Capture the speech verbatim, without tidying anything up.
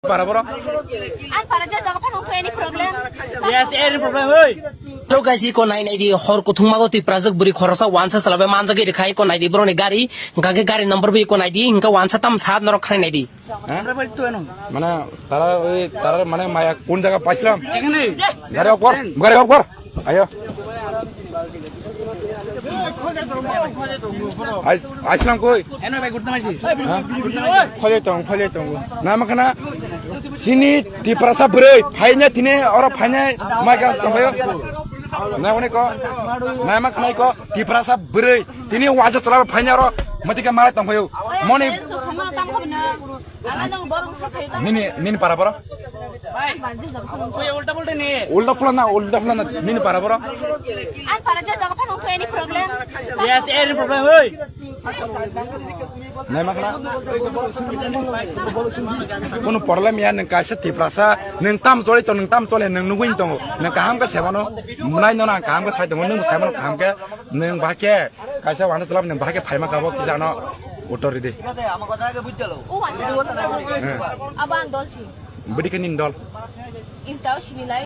Para boro. Ang para je jaga phano any problem. Yes, any problem, oi. Hello guys, iko nai nai di, hor kuthung mago Tiprajwk bwrwi khoroksa wansa chwla bai manjagwi rwkha, iko nai di borokni gari, hwnkha khe gari number bo iko nai di, hwnkha wansa tam sat norok khanai nai di. Ha? Mane tara oi tara mane maya kun jaga paislam? Gari off kor, gari off kor. Ayo. Ais-, aislam koi? Eno bai gurta maisi. Ha? Khole tong, khole tong. Nama khana sini Tiprasa bwrwi phaina tini oro phaina mai ga tongbayo. Na one ko. Nama khana ko Tiprasa bwrwi tini waja chala phaina oro matika mara tongbayo. Moni Nini, nini para boro? Ulta pula na, ulta pula na, nini para boro? Yes, any problem, oi. Nai makna. Kunu problem ya, neng kaisa Tiprasa, neng tam choli to, neng tam choli, neng nugui tongo, neng kaham ka sebano, munai no na kaham ka sai tongo, neng sai mano kaham ke, neng bahake, kaisa wana chalap neng bahake phaima kabo kisa no, utor di. Abo ang dol si. Budi ke nini dol. Intao sini lai.